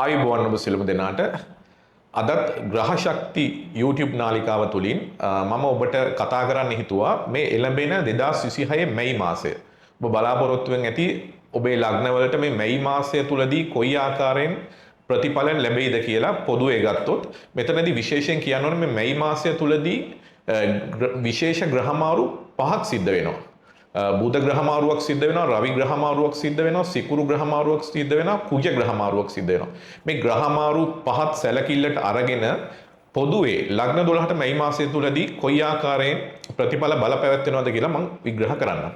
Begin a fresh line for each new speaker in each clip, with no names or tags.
ආයුබෝවන් ඔබ සියලුම දෙනාට. අදත් ග්‍රහ ශක්ති YouTube නාලිකාව තුලින් මම ඔබට කතා කරන්න හිතුවා මේ එළඹෙන 2026 මැයි මාසය. ඔබ බලාපොරොත්තුවෙන් ඇති ඔබේ ලග්නවලට මේ මැයි මාසය තුලදී කොයි ආකාරයෙන් ප්‍රතිඵල ලැබෙයිද කියලා පොදුවේ ගත්තොත් මෙතනදී විශේෂයෙන් කියන්න ඕනේ මේ මැයි මාසය තුලදී විශේෂ ග්‍රහ මාරු පහක් සිද්ධ වෙනවා. බුධ ග්‍රහ මාරුවක් සිද්ධ වෙනවා, රවි ග්‍රහ මාරුවක් සිද්ධ වෙනවා, සිකුරු ග්‍රහ මාරුවක් සිද්ධ වෙනවා, කුජ ග්‍රහ මාරුවක් සිද්ධ වෙනවා. මේ ග්‍රහ මාරු පහත් සැලකිල්ලට අරගෙන පොදුවේ ලග්න 12ට මැයි මාසය තුලදී කොයි ආකාරයෙන් ප්‍රතිඵල බලපැවැත්වෙනවද කියලා මම විග්‍රහ කරන්නම්.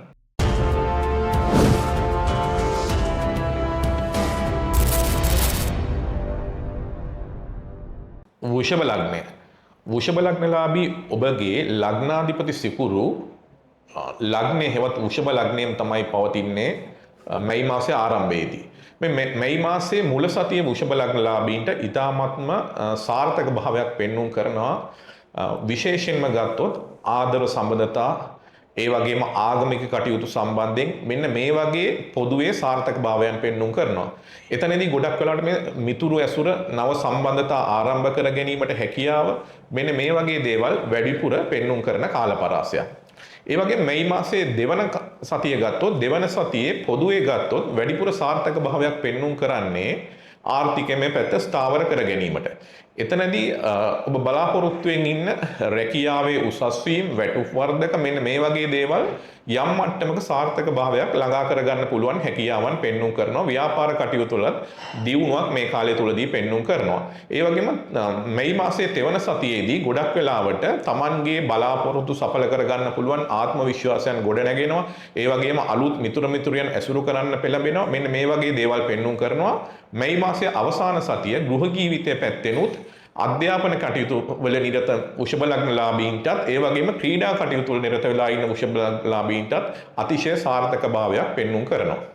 වෘෂභ ලග්නය. වෘෂභ ලග්නලාභී ඔබගේ ලග්නාධිපති සිකුරු ලග්නය හෙවත් වෘෂභ ලග්නයෙන් තමයි පවතින්නේ මැයි මාසයේ ආරම්භයේදී. මේ මැයි මාසයේ මුල සතියේ වෘෂභ ලග්නලාභීන්ට ඉතාමත්ම සාර්ථක භාවයක් පෙන්වුම් කරනවා. විශේෂයෙන්ම ගත්තොත් ආදර සම්බන්ධතා, ඒ වගේම ආගමික කටයුතු සම්බන්ධයෙන් මෙන්න මේ වගේ පොදුවේ සාර්ථක භාවයන් පෙන්වුම් කරනවා. එතනදී ගොඩක් වෙලාවට මේ මිතුරු ඇසුර, නව සම්බන්ධතා ආරම්භ කර ගැනීමට හැකියාව මෙන්න මේ වගේ දේවල් වැඩිපුර පෙන්වුම් කරන කාලපරාසයක්. ඒ වගේම මැයි මාසයේ දෙවන සතිය ගත්තොත්, දෙවන සතියේ පොදුවේ ගත්තොත් වැඩිපුර සාර්ථක භාවයක් පෙන්වුම් කරන්නේ ආර්ථිකමය පැත්ත ස්ථාවර කර ගැනීමට. එතනදී ඔබ බලාපොරොත්තුවෙන් ඉන්න රැකියාවේ උසස් වීම, වැටුප් වර්ධක මෙන්න මේ වගේ දේවල් යම් මට්ටමක සාර්ථක භාවයක් ළඟා කරගන්න පුළුවන් හැකියාවන් පෙන්වුම් කරනවා. ව්‍යාපාර කටයුතු වලත් දියුණුවක් මේ කාලය තුලදී පෙන්වුම් කරනවා. ඒ වගේම මැයි මාසයේ තෙවන සතියේදී ගොඩක් වෙලාවට Tamanගේ බලාපොරොත්තු සඵල කරගන්න පුළුවන් ආත්ම විශ්වාසයන් ගොඩනැගෙනවා. ඒ වගේම අලුත් මිතුර මිතුරියන් ඇසුරු කරන්න පෙළඹෙනවා. මෙන්න මේ වගේ දේවල් පෙන්වුම් කරනවා. මැයි මාසයේ අවසාන සතිය ගෘහ ජීවිතය පැත්තෙනුත් අධ්‍යාපන කටයුතු වල නිරත වෘෂභ ලග්නලාභීන්ටත්, ඒ වගේම ක්‍රීඩා කටයුතු වල නිරත වෙලා ඉන්න වෘෂභ ලග්නලාභීන්ටත් අතිශය සාර්ථක භාවයක් පෙන්වුම් කරනවා.